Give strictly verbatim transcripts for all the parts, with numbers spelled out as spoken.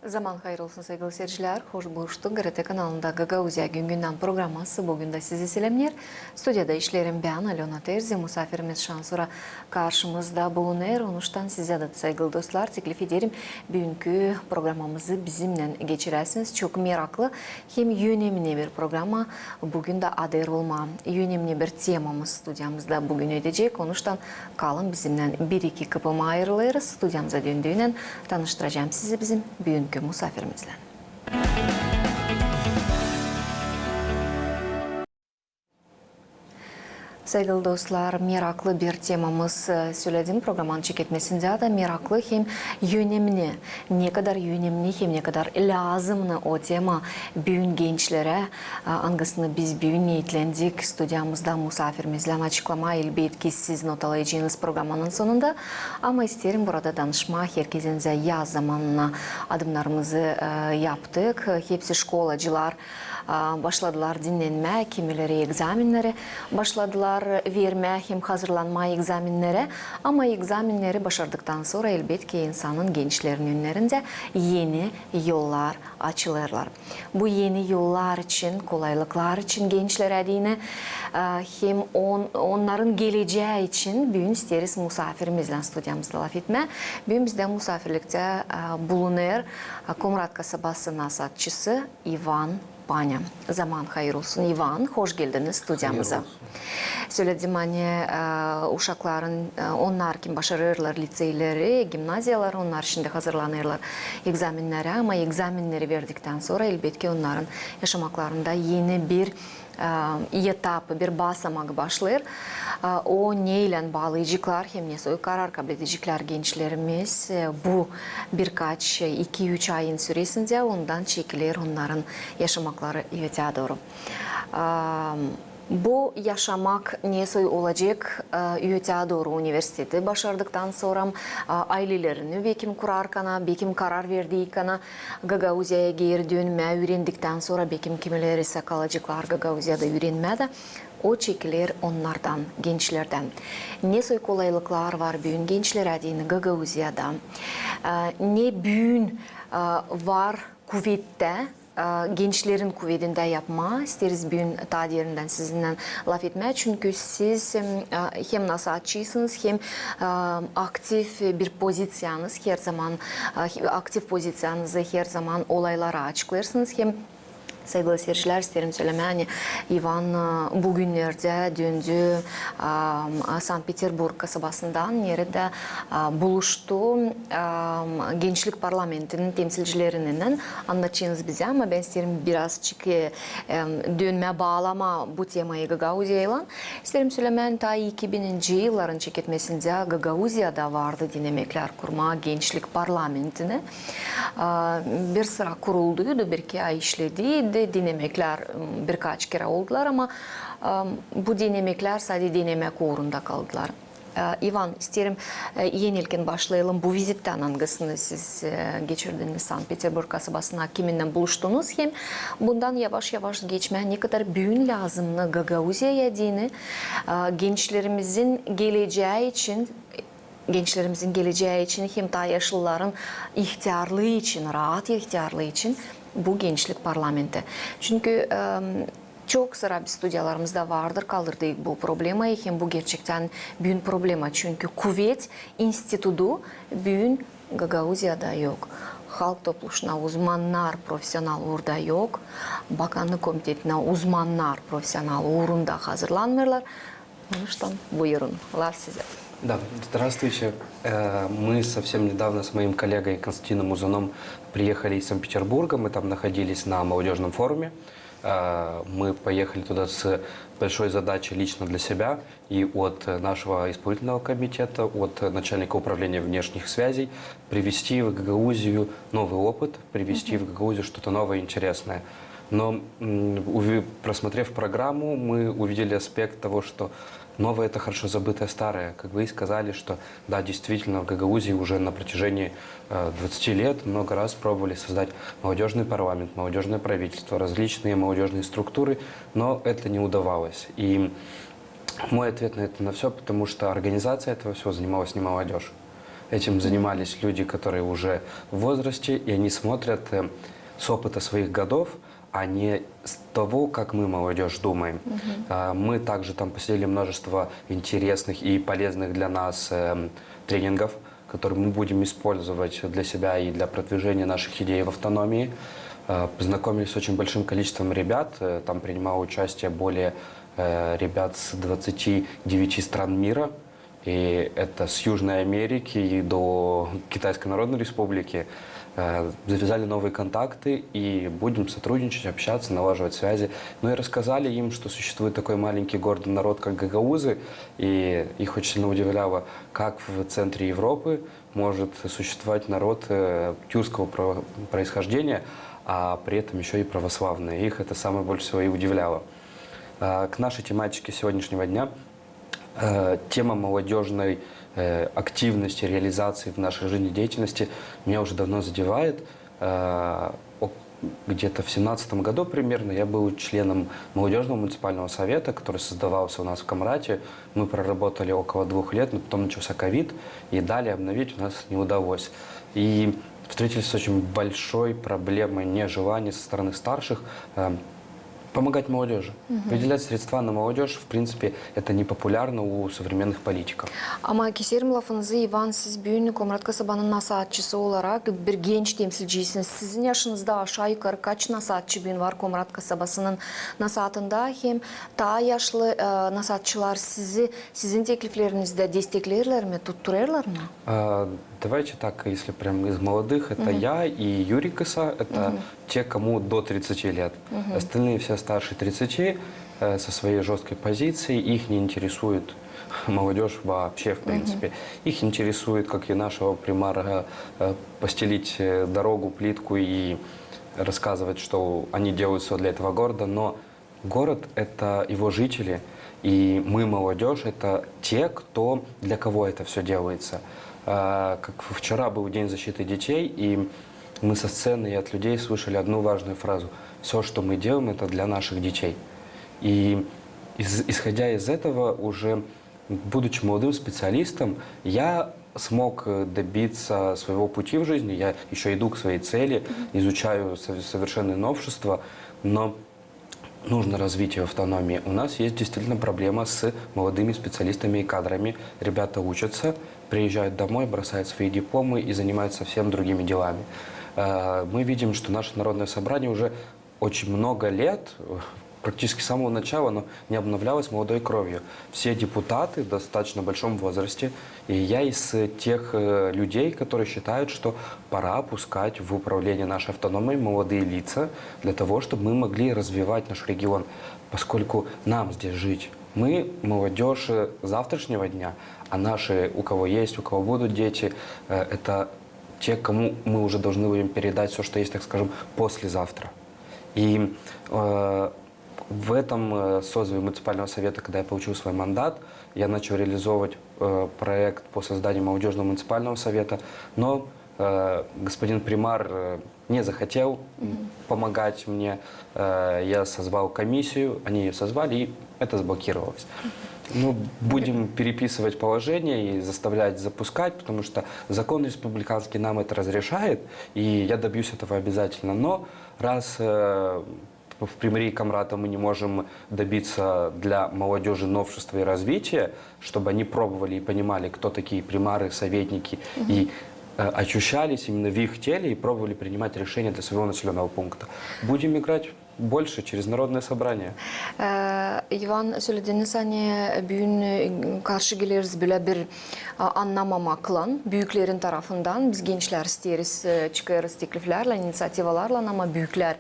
Zaman hayır olsun, saygılı seyircilär. Hoş buluştuk. GRT kanalında "Gagauziya gün-gündän" programası bugün dä sizi selämneer. Studiyada işleerim bän, Alöna Terzi. Musaafirimiz şansora karşımızda bulunêr. Onuştan sizä dä, saygılı dostlar, teklif ederim, büünkü programamızı bizimnän geçiräsiniz. Çok meraklı hem önemli bir programa bugün dä adır olmaa. Önemli bir temamız studiyamızda bugün ödecek. Onuştan kalın bizimnän. Bir-iki kıpıma ayırılêrız. Studiyamıza döndüynän tanıştıracam sizi bizim büünkü musaafirimizlän. Saygılı dostlar, meraklı bir temamız, e, söledim, programanın çeketmesindä dä meraklı hem önemli. Ne kadar önemli hem ne kadar lääzımnı o tema büün gençlerä, e, angısını biz büün neetlendik studiyamızda musaafirimizlän açıklamaa, elbetki, siz notalayacınız programanın sonunda. Ama isteerim burada danışmaa herkezinä yaz zamanına adımnarımızı, e, yaptık. Hepsi şkolacılar, a, başladılar dinnenmää, kimileri egzamenneri başladılar vermää hem hazırlanmaa egzamenneri. Ama egzamenneri başardıktan sora, elbetki, insanın, gençlerin önnerindä eni yollar açılêrlar. Bu eni yollar için, kolaylıklar için gençlerä deyni, a, hem on-, onnarın gelecää için büün isteeriz musaafirimizlän studiyamızda lafetmää. Büün bizdä musaafirliktä, a, bulunêr, a, Komrat kasabası nasaatçısı İvan Panya. Zaman hayır olsun, İvan, hoş geldiniz studiyamıza. Hayır olsun. Söledim, ani, e, uşakların, e, onnar, kim başarêrlar liţeyleri, gimnaziyaları, onnar şindi hazırlanêrlar egzamennerä, ama egzamenneri verdiktän sora, elbetki, onnarın yaşamaklarında eni bir, e, etap, bir basamak başlêêr. E, o neylän baalayaceklar hem ne soy karar kabledeceklär gençlerimiz, e, bu birkaç, e, iki-üç ayın süresindä, ondan çekiler onnarın yaşamakları öteyä dooru. A, bu yaşamak ne soy olacek, e, öteyä dooru universiteti başardıktan sora, a, aylelerini bekim kurarkana, bekim karar verdikkana Gagauziyaya geeri dönmää üürendiktän sora, bekim kimileri isä kalaceklar Gagauziyada üürenmää dä. O çekiler onnardan, gençlerdän. Ne soy kolaylıklar var büün gençlerä deyni Gagauziyada. E, ne büün, e, var kuvettä, e, gençlerin kuvedindä yapmaa. İsteeriz büün taa derindän sizinnän lafetmää, çünkü siz, em, e, hem nasaatçıysınız, hem, e, aktiv bir poziciyanız, her zaman, e, aktiv poziciyanızı her zaman olaylara açıklêêrsınız, hem, saygılı seyircilär, isteerim sölemää, ani İvan, e, bu günnerdä döndü, e, Sankt-Peterburg kasabasından, neredä, e, buluştu, e, Gençlik parlamentinin temsilcilerinnän. Annadacınız bizä, ama bän isteerim birazçık, e, em, dönmää, baalamaa bu temayı Gagauziyaylan. İsteerim sölemää, taa iki bininci yılların çeketmesindä Gagauziyada vardı denemeklär kurmaa Gençlik parlamentini. A, bir sıra kurulduydu, bir-iki ay işledi, dinemeklär, m, birkaç kerä oldular, ama, a, bu denemeklär sade denemäk uurunda kaldılar. E, İvan, isteerim, e, en ilkin başlayalım bu vizittän, angısını siz, e, geçirdiniz Sankt-Peterburg kasabasına, kiminnän buluştunuz, hem bundan yavaş-yavaş geçmää, ne kadar büün lääzımnı Gagauziyaya deyni, e, gençlerimizin gelecää için, gençlerimizin gelecää için hem taa yaşlıların ihtärlıı için, raat ihtärlıı için bu Gençlik parlamenti. Çünkü, e, çok sıra biz studiyalarımızda vardır kaldırdık bu problemayı, hem bu gerçektän büün problema, çünkü kuvet institudu büün Gagauziyada yok. Halk Topluşuna uzmannar profesional uurda yok, Bakannık komitetinä uzmannar profesional uurunda hazırlanmêêrlar. Onuştan buyurun, laf sizä. Да, здравствуйте. Э, мы совсем недавно с моим коллегой Константином Узуном приехали из Санкт-Петербурга. Мы там находились на молодёжном форуме. Э, мы поехали туда с большой задачей лично для себя и от, э, нашего исполнительного комитета, от, э, начальника управления внешних связей привезти в Гагаузию новый опыт, привезти в Гагаузию что-то новое, интересное. Но, м, уви-, просмотрев программу, мы увидели аспект того, что новое — это хорошо забытое старое. Как вы и сказали, что, да, действительно, в Гагаузии уже на протяжении, э, двадцати лет много раз пробовали создать молодёжный парламент, молодёжное правительство, различные молодёжные структуры, но это не удавалось. И мой ответ на это, на всё, потому что организацией этого всего занималась не молодёжь. Этим занимались люди, которые уже в возрасте, и они смотрят э, с опыта своих годов, а не с того, как мы, молодежь, думаем. Э, Мы также там посетили множество интересных и полезных для нас э, тренингов, которые мы будем использовать для себя и для продвижения наших идей в автономии. Э, Познакомились с очень большим количеством ребят. Э, Там принимало участие более э, ребят с двадцати девяти стран мира. И это с Южной Америки и до Китайской Народной Республики. Э, Завязали новые контакты и будем сотрудничать, общаться, налаживать связи. Ну и рассказали им, что существует такой маленький гордый народ, как гагаузы. И их очень сильно удивляло, как в центре Европы может существовать народ э, тюркского про- происхождения, а при этом еще и православные. Их это самое больше всего и удивляло. А, К нашей тематике сегодняшнего дня. Э, Тема молодежной э, активности, реализации в нашей жизнедеятельности меня уже давно задевает. Э, о- Где-то в семнадцатом году примерно я был членом молодежного муниципального совета, который создавался у нас в Камрате. Мы проработали около двух лет, но потом начался ковид, и далее обновить у нас не удалось. И встретились с очень большой проблемой нежелания со стороны старших э, помогать молодежи. Выделять средства на молодежь, в принципе, это непопулярно у современных политиков. Ama keserim lafınızı, İvan, siz büün Komrat kasabanın nasaatçısı olarak bir genç temsilcisiniz. Sizin yaşınızda aşaa-yukarı kaç nasaatçı büün var Komrat kasabasının nasaatında? Hem taa yaşlı e, nasaatçılar sizi, sizin tekliflerinizdä destekleerlär mi, tutturêrlar mı? А, Давайте так, если прям из молодых, это я и Юрий Кыса, это те, кому до тридцати лет. Остальные все старше тридцати, э, со своей жёсткой позицией, их не интересует молодежь вообще, в принципе. Их интересует, как и нашего примара, э, постелить э, дорогу, плитку и рассказывать, что они делают все для этого города, но город — это его жители, и мы, молодежь, это те, кто, для кого это все делается. А, Как вчера был День защиты детей, и мы со сцены и от людей слышали одну важную фразу: «Все, что мы делаем, это для наших детей». И из- исходя из этого, уже будучи молодым специалистом, я смог э, добиться своего пути в жизни. Я еще иду к своей цели, изучаю со- совершенные новшества, но нужно развитие автономии. У нас есть действительно проблема с молодыми специалистами и кадрами. Ребята учатся, приезжают домой, бросают свои дипломы и занимаются совсем другими делами. Э, Мы видим, что наше Народное собрание уже очень много лет, э, практически с самого начала, оно не обновлялось молодой кровью. Все депутаты в достаточно большом возрасте, и я из тех э, людей, которые считают, что пора пускать в управление нашей автономией молодые лица для того, чтобы мы могли развивать наш регион, поскольку нам здесь жить. Мы молодежь э, завтрашнего дня, а наши, у кого есть, у кого будут дети, э, это те, кому мы уже должны будем передать все, что есть, так скажем, послезавтра. И э, в этом э, созыве муниципального совета, когда я получил свой мандат, я начал реализовывать э, проект по созданию молодежного муниципального совета, но э, господин примар э, не захотел помогать мне. Э, я созвал комиссию, они ее созвали, и это заблокировалось. Ну, будем переписывать положение и заставлять запускать, потому что закон республиканский нам это разрешает, и я добьюсь этого обязательно. Но раз э, в примарии Камрата мы не можем добиться для молодежи новшества и развития, чтобы они пробовали и понимали, кто такие примары, советники, и э, ощущались именно в их теле и пробовали принимать решения для своего населенного пункта. Будем играть больше через Народное собрание. Ee, İvan, sölediniz, ani büün e, karşı geleriz bölä bir a, annamamaklan, büüklär tarafından. Biz, gençlär, isteeriz, e, çıkêrız tekliflärlän, iniţiativalarlan, ama büüklär,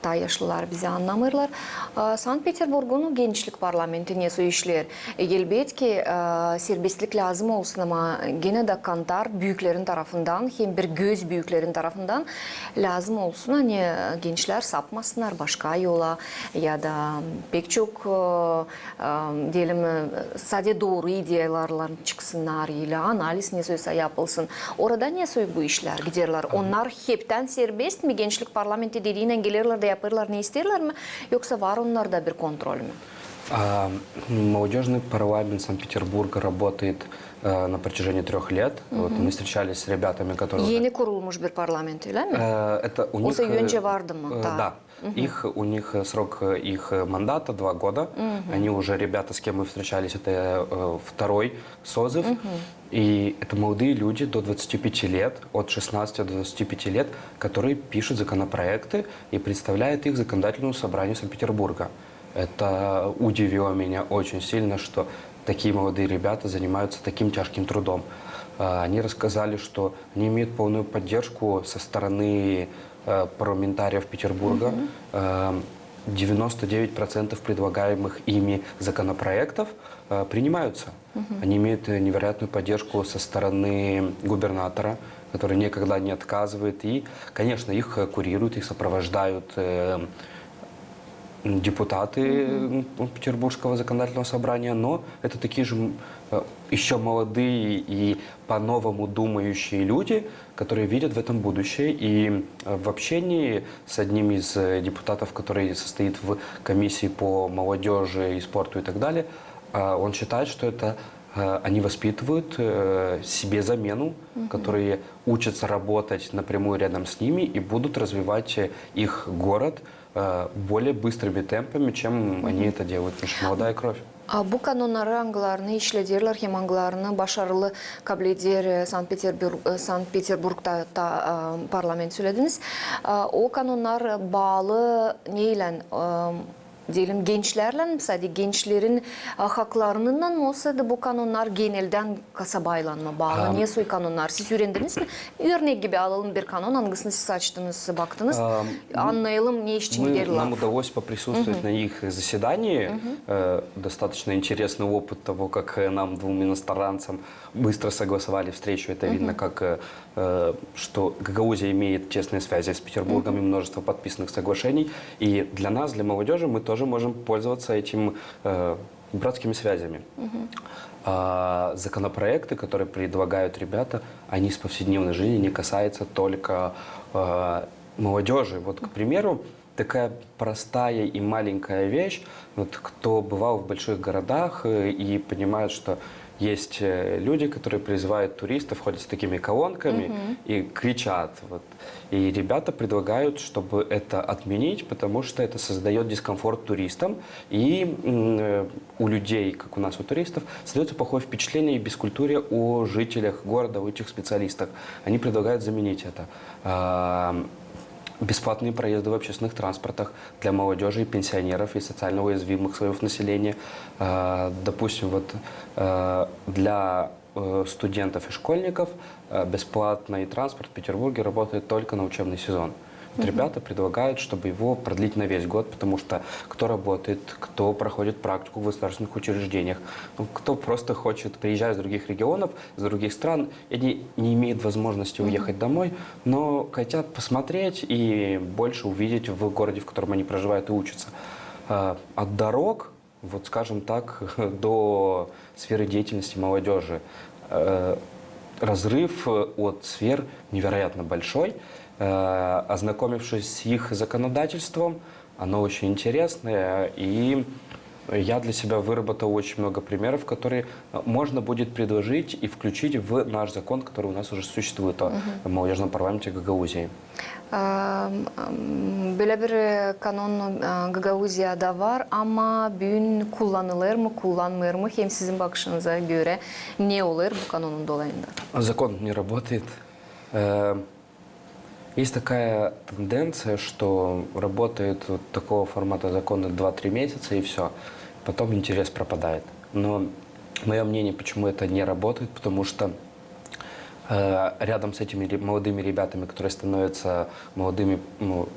taa yaşlılar bizi annamêêrlar. A, Sankt-Peterburgun gençlik parlamenti nesoy işleer? E, Elbetki, e, serbestlik lääzım olsun, ama genä dä kantar büüklär tarafından, hem bir göz büüklär tarafından lääzım olsun, ani gençlär sapmasınnar başka yola, ya da pek çok e, e, deyelim, e, sade dooru ideyalarlan çıksınnar, ili analiz nesoysa yapılsın. Orada nesoy bu işlär giderlär? Onnar heptän serbest mi? Gençlik parlamenti dediinän gelerlär dä yapêrlar ne isteerlär mi? Yoksa var onnarda bir kontrol mü? А, молодёжный парламент Санкт-Петербурга работает э, на протяжении трёх лет. Вот мы встречались с ребятами, которые уже... Eni kurulmuş bir parlament, ölä mi? Э, это у них... Osa öncä vardı mı? Да. Их, у них э, срок э, их э, мандата два года. Они уже, ребята, с кем мы встречались, это э, второй созыв. И это молодые люди до двадцати пяти лет, от шестнадцати до двадцати пяти лет, которые пишут законопроекты и представляют их законодательному собранию Санкт-Петербурга. Это удивило меня очень сильно, что такие молодые ребята занимаются таким тяжким трудом. Э, Они рассказали, что они имеют полную поддержку со стороны э, парламентариев Петербурга. Э, девяносто девять процентов предлагаемых ими законопроектов э, принимаются. Они имеют э, невероятную поддержку со стороны губернатора, который никогда не отказывает. И, конечно, их э, курируют, их сопровождают э, депутаты э, Петербургского законодательного собрания, но это такие же м, э, ещё молодые и по-новому думающие люди, которые видят в этом будущее. И э, в общении с одним из э, депутатов, который состоит в комиссии по молодежи и спорту и так далее, э, он считает, что это э, они воспитывают э, себе замену, которые учатся работать напрямую рядом с ними и будут развивать э, их город э, более быстрыми темпами, чем они это делают, потому что молодая кровь. A, bu kanonnarı angılarını işlederlär hem angılarını başarılı kabul eder e, Sankt-Peterburg, e, Sankt-Peterburgda da e, parlament sölediniz. E, o kanonnar baalı neylän, e, deyelim, gençlärlän mi, sade gençlerin e, haklarınnan mı, osa da bu kanonnar geneldän kasabaylan mı baalı? Ne soy kanonnar? Siz üürendiniz mi? Örnek gibi alalım bir kanon, angısını siz açtınız, baktınız. Annayalım, ne için gider laf. Нам удалось поприсутствовать на их заседании. Э, Достаточно интересный опыт того, как э, нам, двум иностранцам, быстро согласовали встречу. Это видно, как э, э, что Гагаузия имеет тесные связи с Петербургом и множество подписанных соглашений. И для нас, для молодежи, мы тоже можем пользоваться этим э, братскими связями. А, Законопроекты, которые предлагают ребята, они из повседневной жизни, не касаются только э, молодежи. Вот, к примеру, такая простая и маленькая вещь. Вот кто бывал в больших городах э, и понимает, что есть э, люди, которые призывают туристов, ходят с такими колонками и кричат. Вот. И ребята предлагают, чтобы это отменить, потому что это создаёт дискомфорт туристам. И м, э, у людей, как у нас у туристов, создаётся плохое впечатление и бескультурие о жителях города, о этих специалистах. Они предлагают заменить это. А, Бесплатные проезды в общественных транспортах для молодёжи и пенсионеров и социально уязвимых слоёв населения. А, Допустим, вот э, для э, студентов и школьников э, бесплатный транспорт в Петербурге работает только на учебный сезон. Вот ребята предлагают, чтобы его продлить на весь год, потому что кто работает, кто проходит практику в государственных учреждениях, ну, кто просто хочет, приезжая из других регионов, из других стран, они не имеют возможности уехать домой, но хотят посмотреть и больше увидеть в городе, в котором они проживают и учатся. Э, От дорог, вот скажем так, до сферы деятельности молодёжи э, разрыв от сфер невероятно большой. Э, Ознакомившись с их законодательством, оно очень интересное, и я для себя выработал очень много примеров, которые э, можно будет предложить и включить в наш закон, который у нас уже существует о молодёжном парламенте Гагаузии. Am, am, Bölä bir e, kanon e, Gagauziyada var, ama büün kullanılêr mı, kullanmêêr mı, hem sizin bakışınıza görä ne olêr bu kanonun dolayında? Закон не работает. Э, Есть такая тенденция, что работают вот такого формата законы два-три месяца и всё. Потом интерес пропадает. Но моё мнение, почему это не работает, потому что э, рядом с этими ре- молодыми ребятами, которые становятся молодыми ну,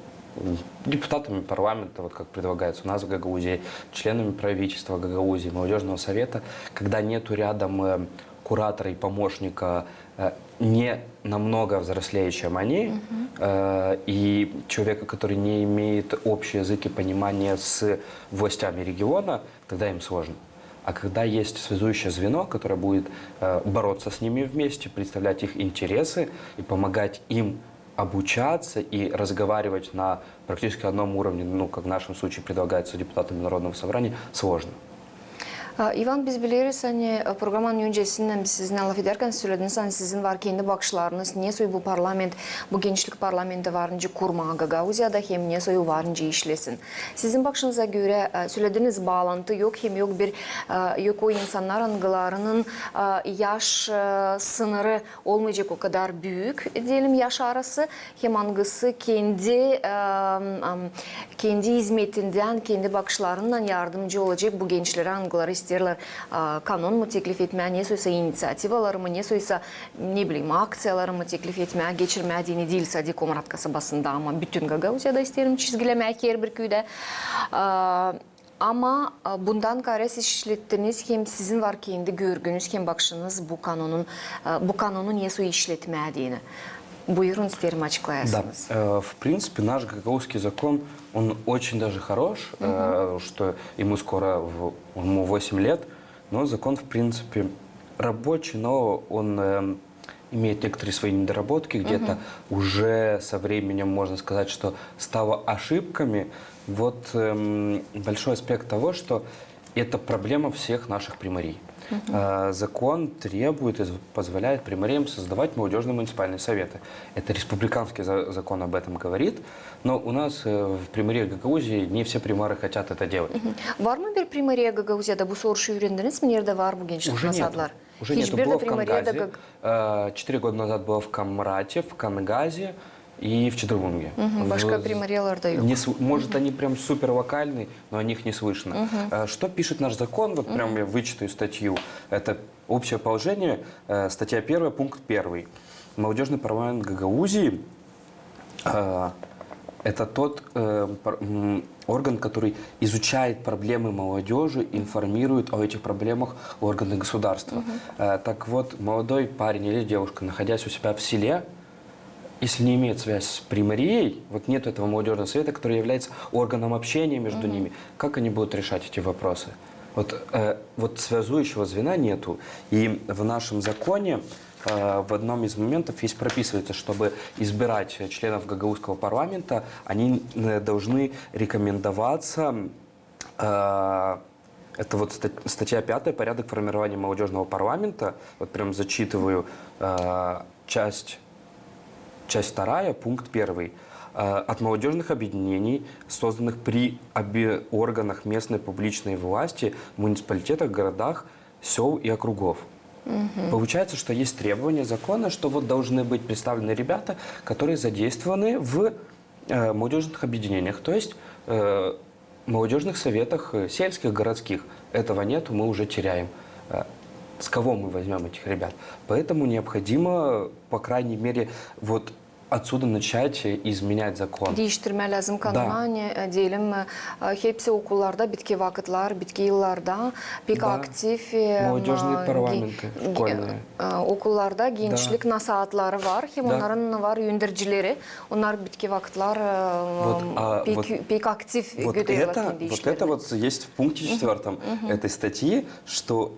депутатами парламента, вот как предлагается у нас в Гагаузии, членами правительства Гагаузии, молодёжного совета, когда нету рядом э, куратора и помощника э, не намного взрослее, чем они, э, и человека, который не имеет общий язык и понимание с властями региона, тогда им сложно. А когда есть связующее звено, которое будет э, бороться с ними вместе, представлять их интересы и помогать им обучаться и разговаривать на практически одном уровне, ну, как в нашем случае предлагается депутатами Народного собрания, сложно. İvan, biz bileriz, ani programanın öncesindän biz sizinnän lafedärkän sölediniz, ani sizin var kendi bakışlarınız, nesoy bu parlament, bu gençlik parlamenti var nicä kurmaa Gagauziyada hem nesoy var nicä işlesin. Sizin bakışınıza görä, sölediniz, baalantı yok hem yok bir, yok o insannar, angılarının yaş sınırı olmayacek o kadar büük, deyelim, yaş arası, hem angısı kendi, kendi izmetindän, kendi bakışlarınnan yardımcı olacek bu gençlerä, angıları isteerlär kanon mu teklif etmää, nesoysa iniţiativaları mı, nesoysa, ne bileyim, akţiyaları mı teklif etmää, geçirmää deyni diil sade Komrat kasabasında, ama bütün Gagauziyada isteerim çizgilemää herbir küüdä. Ama bundan kaarä siz işlettiniz, hem sizin var kendi görgünüz hem bakışınız bu kanonun, bu kanonu nesoy işletmää deyni. Buyurun, isteerim açıklayasınız. Да, в принципе, наш гагаузский закон, он очень даже хорош, что ему скоро, ему восемь лет, но закон, в принципе, рабочий, но он имеет некоторые свои недоработки, где-то уже со временем, можно сказать, что стало ошибками. Вот большой аспект того, что это проблема всех наших примарий. Закон требует и позволяет примариям создавать молодёжные муниципальные советы. Это республиканский закон об этом говорит, но у нас в примарии Гагаузии не все примары хотят это делать. Var mı bir primariya Gagauziyada, bu soruşu üürendiniz mi, neredä var bu gençlik nasaatları? Уже нету. Было в Кангазе, четыре года назад было в Комрате, в Кангазе и в Чедровунге. Başka primariyalarda yok. Может, они прям супер локальные, но о них не слышно. Что пишет наш закон? Вот прям я вычитаю статью. Это общее положение, статья первая, пункт первый. Молодёжный парламент Гагаузии — это тот орган, который изучает проблемы молодёжи, информирует о этих проблемах органы государства. Так вот, молодой парень или девушка, находясь у себя в селе, если не имеет связь с примарией, вот нет этого молодёжного совета, который является органом общения между ними, как они будут решать эти вопросы? Вот, вот связующего звена нету. И в нашем законе в одном из моментов есть прописывается, чтобы избирать членов гагаузского парламента, они должны рекомендоваться, это вот статья пятая, порядок формирования молодёжного парламента, вот прям зачитываю, часть, часть вторая, пункт первый, от молодёжных объединений, созданных при органах местной публичной власти, муниципалитетах, городах, сёл и округов. Получается, что есть требование закона, что вот должны быть представлены ребята, которые задействованы в молодёжных объединениях, то есть молодёжных советах сельских, городских. Этого нету, мы уже теряем. С кого мы возьмём этих ребят? Поэтому необходимо, по крайней мере, вот отсюда начать изменять закон. Diiştirmää lääzım kanonu, ani, deyelim, hepsi okullarda bitki vakıtlar, bitki yıllarda pek aktiv, молодёжные парламенты школьные. Okullarda gençlik nasaatları var, hem onnarın var öndercileri, onnar bitki vakıtlar pek aktiv götürerlär kendi işlerini. Вот это вот есть в пункте четвёртом этой статьи, что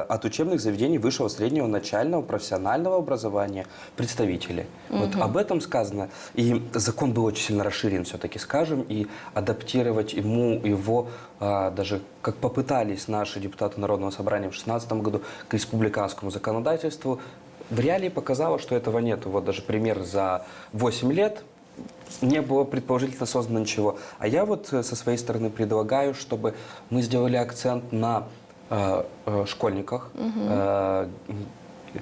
от учебных заведений высшего, среднего, начального, профессионального образования представители. Вот об этом сказано. И закон был очень сильно расширен, всё-таки скажем, и адаптировать ему его, даже как попытались наши депутаты Народного собрания в шестнадцатом году к республиканскому законодательству, в реалии показало, что этого нету. Вот даже пример: за восемь лет не было предположительно создано ничего. А я вот со своей стороны предлагаю, чтобы мы сделали акцент на школьниках,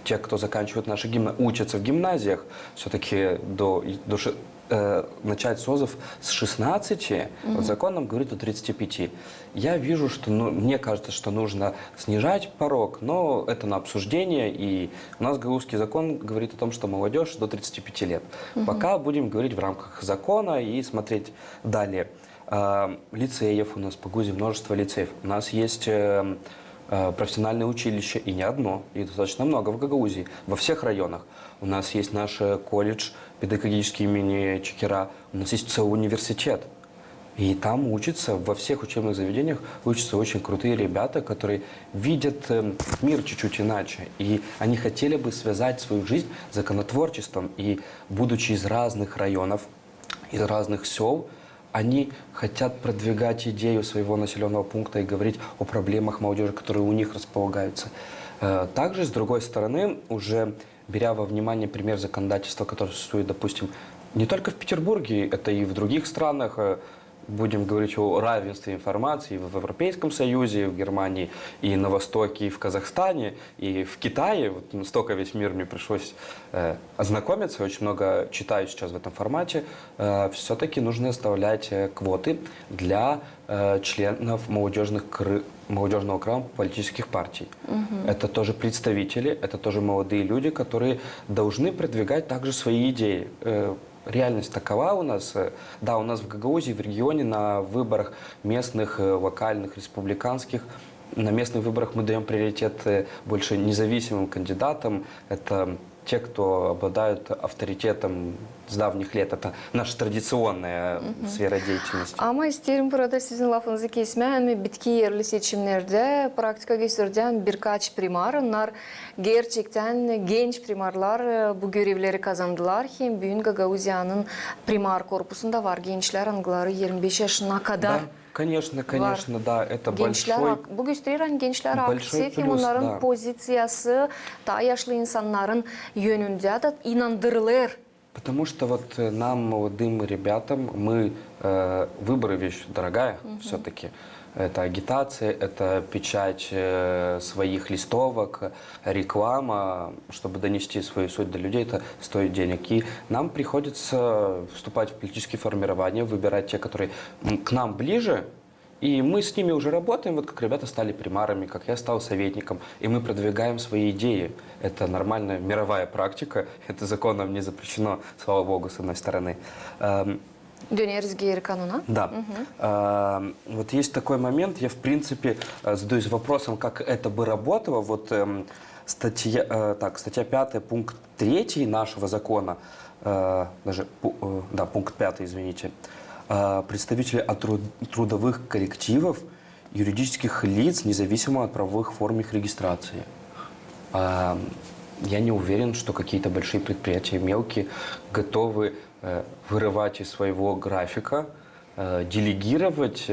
те, кто заканчивает наши гимна-, учатся в гимназиях, всё-таки до, до ши-, начать созыв с шестнадцати, вот закон нам говорит о тридцати пяти. Я вижу, что, ну, мне кажется, что нужно снижать порог, но это на обсуждение, и у нас гагаузский закон говорит о том, что молодёжь до тридцати пяти лет. Пока будем говорить в рамках закона и смотреть далее. Лицеев у нас по Гагаузии множество лицеев. У нас есть профессиональное училище, и не одно, и достаточно много в Гагаузии, во всех районах. У нас есть наш колледж педагогический имени Чекера, у нас есть целый университет. И там учатся, во всех учебных заведениях учатся очень крутые ребята, которые видят э, мир чуть-чуть иначе. И они хотели бы связать свою жизнь с законотворчеством. И будучи из разных районов, из разных сёл, они хотят продвигать идею своего населённого пункта и говорить о проблемах молодёжи, которые у них располагаются. Э, Также, с другой стороны, уже беря во внимание пример законодательства, которое существует, допустим, не только в Петербурге, это и в других странах, э, будем говорить о равенстве информации в Европейском Союзе, в Германии, и на Востоке, и в Казахстане, и в Китае. Вот настолько весь мир мне пришлось э, ознакомиться, очень много читаю сейчас в этом формате, э, всё-таки нужно оставлять э, квоты для э, членов молодёжных кры- молодёжного крыла политических партий. Это тоже представители, это тоже молодые люди, которые должны продвигать также свои идеи. Э, Реальность такова у нас. э, Да, у нас в Гагаузии, в регионе на выборах местных, э, локальных, республиканских, на местных выборах мы даём приоритет э, больше независимым кандидатам. Это те, кто обладают авторитетом с давних лет. Это наша традиционная сфера деятельности. Ama isteerim burada sizin lafınızı kesmää. Yani bitki erli seçimnerdä praktika gösterdä birkaç primar, onnar gerçektän genç primarlar e, bu görevleri kazandılar. Hem büün Gagauziyanın primar korpusunda var gençlär, angıları irmi beş yaşına kadar. Конечно, конечно, да, это большой... Bu gösterer, ani gençlär aktiv, hem onnarın poziţiyası taa yaşlı insannarın önündä da inandırılêr. Потому что вот э, нам, молодым ребятам, мы э, выборы вещь дорогая все-таки. Это агитация, это печать э, своих листовок, реклама, чтобы донести свою суть до людей, это стоит денег. И нам приходится вступать в политические формирования, выбирать те, которые к нам ближе, и мы с ними уже работаем, вот как ребята стали примарами, как я стал советником, и мы продвигаем свои идеи. Это нормальная мировая практика, это законом не запрещено, слава богу, с одной стороны. Döneriz geri kanuna. Да. Вот есть такой момент, я, в принципе, задаюсь вопросом, как это бы работало. Вот статья, так, статья пятая, пункт третий нашего закона, даже, да, пункт пятый, извините, представители от трудовых коллективов юридических лиц, независимо от правовых форм их регистрации. Я не уверен, что какие-то большие предприятия, мелкие, готовы вырывать из своего графика, делегировать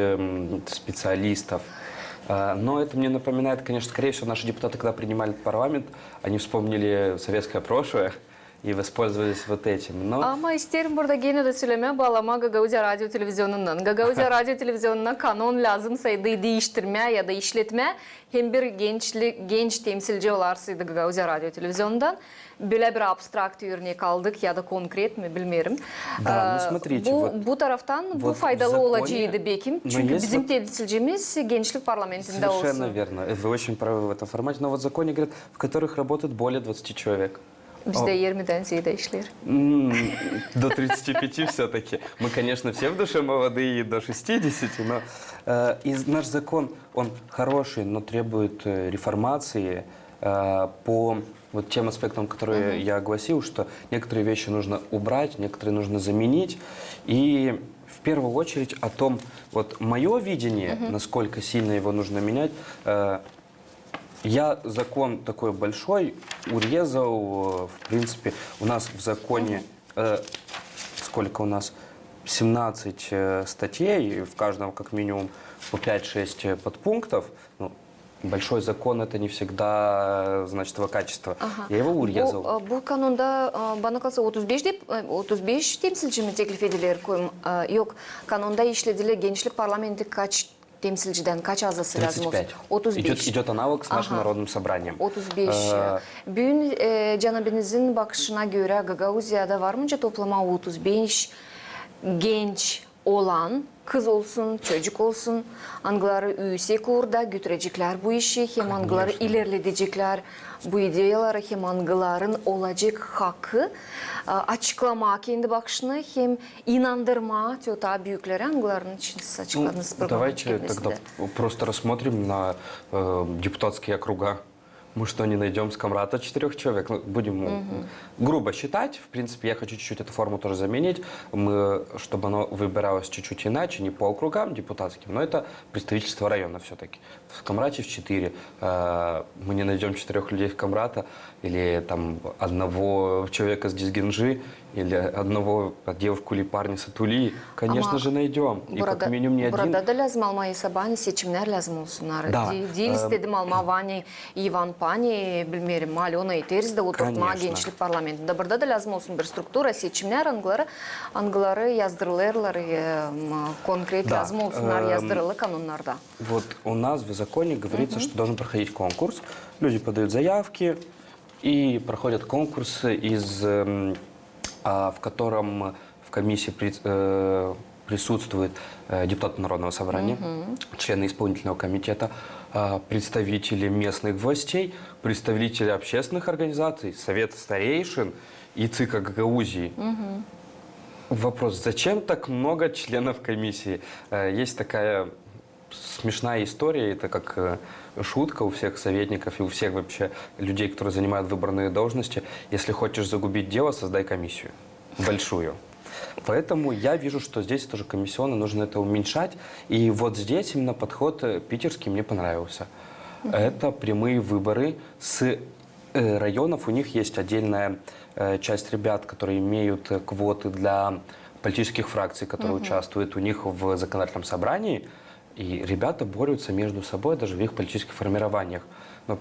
специалистов. Но это мне напоминает, конечно, скорее всего, наши депутаты, когда принимали парламент, они вспомнили советское прошлое и воспользовались вот этим. Но... Ama isteerim burada genä dä sölemää, baalamaa Gagauziya radio televizionundan. Gagauziya radio televizionuna kanon lääzımsaydı diiştirmää ya da işletmää, hem bir genç temsilci olarsaydı Gagauziya radio televizionundan. Bölä bir abstrakt örnek aldık ya da konkret mi, bilmeerim. Да, ну смотрите, bu taraftan bu faydalı olaceydı bekim, çünkü bizim temsilcimiz gençlik parlamentindä olsun. Совершенно верно. Вы очень правы в этом формате. Но вот в законе говорят, в которых работает более двадцати человек. Bizdä irmidän zeedä işleer. До тридцати пяти всё-таки. Мы, конечно, все в душе молодые и до шестидесяти, но э, и наш закон, он хороший, но требует э, реформации э, по вот тем аспектам, которые я огласил, что некоторые вещи нужно убрать, некоторые нужно заменить. И в первую очередь о том, вот моё видение, насколько сильно его нужно менять, э, я закон такой большой урезал, э, в принципе, у нас в законе, э, сколько у нас, семнадцать э, статей, в каждом как минимум по пять-шесть э, подпунктов. Ну, большой закон — это не всегда, значит, его качество. Я его урезал. Bu kanunda, bana kalsa, otuz beş temsilci mi teklif ediler? Yok, kanunda işlediler, gençlik parlamenti kaç temsilciden, kaç azası lääzım olsun? Тридцать пять. Идёт аналог с нашим народным собранием. Otuz beş. Büün, cenabinizin bakışına görä, Gagauziyada var mı nicä toplamaa otuz beş genç olan, kız olsun, çocuk olsun, angıları üüsek uurda götüreceklär bu işi, hem angıları ilerledeceklär bu ideyaları, hem angıların olacek hakı açıklamaa kendi bakışını, hem inandırmaa te o taa büükleri, angıların için siz açıkladınız programın çekilmesindä. Давайте тогда просто рассмотрим на э, депутатские округа. Мы что, не найдём с Комрата четырёх человек? Ну, будем, ну, грубо считать. В принципе, я хочу чуть-чуть эту форму тоже заменить, мы, чтобы оно выбиралось чуть-чуть иначе, не по округам депутатским, но это представительство района всё-таки. В Комрате в четыре. Э, мы не найдём четырёх людей в Комрата, или там одного человека с Дизгинджи, или одного, а, девушку или парня с Атулии. Конечно же, найдём. И как минимум не один. Burada da lääzım almaa hesaba, ani seçimnär lääzım olsunnar. Да, diil istedim almaa Vanya İvan Pani, bilmeerim, Alyona Eteris dä oturtmaa gençlik parlamentindä. Burada da lääzım olsun bir struktura, seçimnär, angıları, angıları yazdırılêrlar, konkret lääzım olsunnar yazdırılı kanonnarda. Вот у нас в законе говорится, что должен проходить конкурс. Люди подают заявки, и проходят конкурсы из, в котором в комиссии присутствуют депутаты Народного собрания, члены исполнительного комитета, представители местных властей, представители общественных организаций, Совета старейшин и ЦИКа Гагаузии. Вопрос, зачем так много членов комиссии? Есть такая смешная история, это как шутка у всех советников и у всех вообще людей, которые занимают выборные должности. Если хочешь загубить дело, создай комиссию большую. Поэтому я вижу, что здесь тоже комиссионно нужно это уменьшать. И вот здесь именно подход питерский мне понравился. Это прямые выборы с районов. У них есть отдельная часть ребят, которые имеют квоты для политических фракций, которые участвуют у них в законодательном собрании. И ребята борются между собой даже в их политических формированиях. Но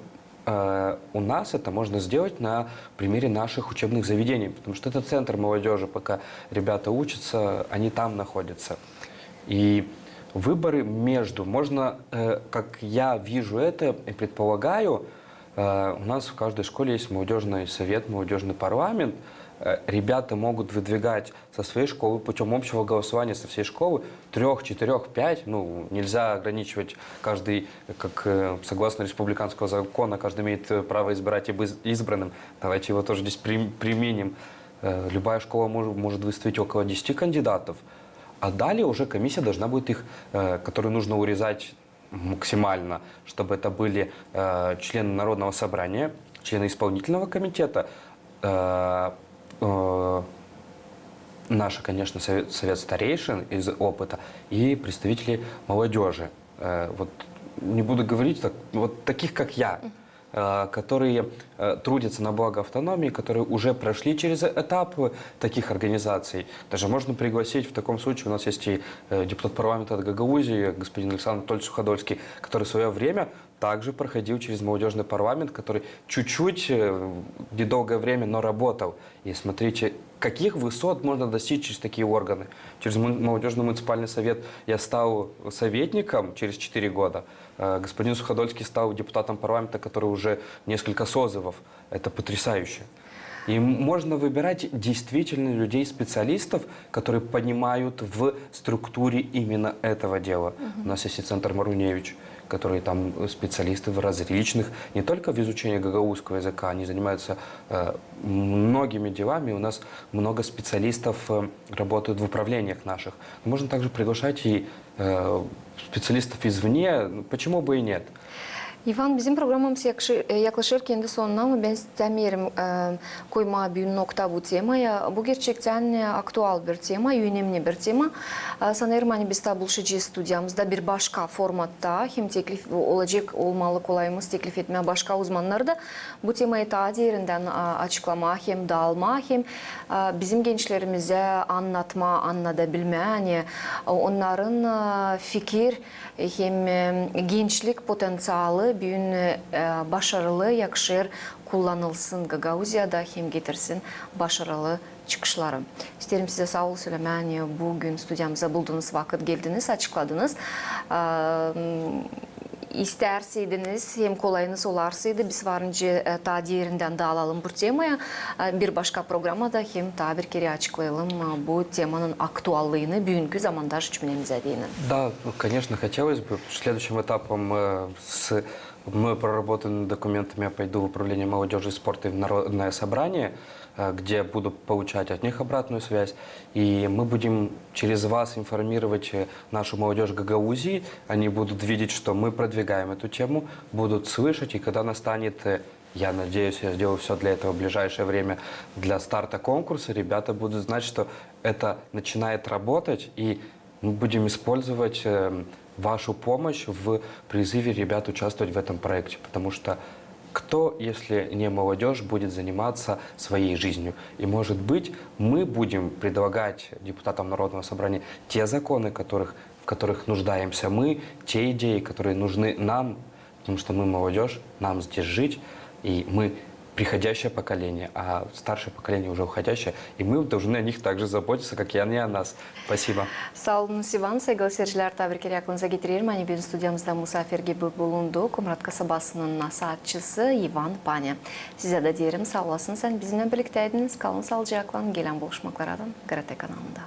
у нас это можно сделать на примере наших учебных заведений, потому что это центр молодёжи, пока ребята учатся, они там находятся. И выборы между, можно, как я вижу это и предполагаю, у нас в каждой школе есть молодёжный совет, молодёжный парламент. Ребята могут выдвигать со своей школы путём общего голосования со всей школы трёх, четырёх, пять, ну, нельзя ограничивать каждый, как согласно республиканского закона, каждый имеет право избирать и быть избранным. Давайте его тоже здесь применим. Любая школа может выставить около десяти кандидатов, а далее уже комиссия должна будет их, которые нужно урезать максимально, чтобы это были члены Народного собрания, члены исполнительного комитета, наш, конечно, совет, совет старейшин из опыта и представители молодёжи. Вот не буду говорить, так, вот таких, как я, которые трудятся на благо автономии, которые уже прошли через этап таких организаций. Даже можно пригласить, в таком случае у нас есть и депутат парламента от Гагаузии, господин Александр Анатольевич Суходольский, который в своё время также проходил через молодёжный парламент, который чуть-чуть, недолгое время, но работал. И смотрите, каких высот можно достичь через такие органы. Через молодёжный муниципальный совет я стал советником через четыре года. Господин Суходольский стал депутатом парламента, который уже несколько созывов. Это потрясающе. И можно выбирать действительно людей, специалистов, которые понимают в структуре именно этого дела. У нас есть и центр Маруневич, которые там специалисты в различных, не только в изучении гагаузского языка, они занимаются многими делами. У нас много специалистов работают в управлениях наших. Но можно также приглашать и специалистов извне, почему бы и нет? İvan, bizim programamız yaklaşêr kendi sonuna, ama bän istämeerim koymaa büün nokta bu temaya. Bu gerçektän aktual bir tema, önemni bir tema. Sanêrım, ani biz taa buluşacez studiyamızda bir başka formatta, hem teklif olacek olmalı kolayımız teklif etmää başka uzmannarı da bu temayı taa derindän açıklamaa hem daalmaa hem bizim gençlerimizä annatmaa, annadabilmää, ani onnarın fikir hem gençlik potenţialı büün başarılı yakışêr kullanılsın Gagauziyada hem getirsin başarılı çıkışları. İsteerim sizä saa ol sölemää, ani büün studiyamıza buldunuz vakıt, geldiniz, açıkladınız. İstärseydiniz hem kolayınız olarsaydı, biz var nicä taa derindän daalalım bu temaya bir başka programada hem taa bir kerä açıklayalım bu temanın aktuallıını büünkü zamandaş cümlemizä deyni. Да, конечно, хотелось бы. Следующим этапом с мы проработанными документами я пойду в управление молодёжи и спорта и в Народное собрание. э, где буду получать от них обратную связь. И мы будем через вас информировать, э, нашу молодежь Гагаузии. Они будут видеть, что мы продвигаем эту тему, будут слышать, и когда настанет, э, я надеюсь, я сделаю все для этого в ближайшее время, для старта конкурса, ребята будут знать, что это начинает работать, и мы будем использовать, э, вашу помощь в призыве ребят участвовать в этом проекте, потому что кто, если не молодежь, будет заниматься своей жизнью? И, может быть, мы будем предлагать депутатам Народного собрания те законы, которых, в которых нуждаемся мы, те идеи, которые нужны нам, потому что мы молодежь, нам здесь жить, и мы приходящее поколение, а старшее поколение уже уходящее, и мы должны о них также заботиться, как и они о нас. Спасибо. Saa olunuz, İvan. Saygılı seyircilär, taa bir kerä aklınıza getirerim, ani büün studiyamızda musaafir gibi bulundu Komrat kasabasının nasaatçısı İvan Panya. Sizä dä deerim, saa olasınız, ani bizimnän birliktäydiniz. Kalın saalıcaklan, gelän buluşmaklara dän GRT kanalında.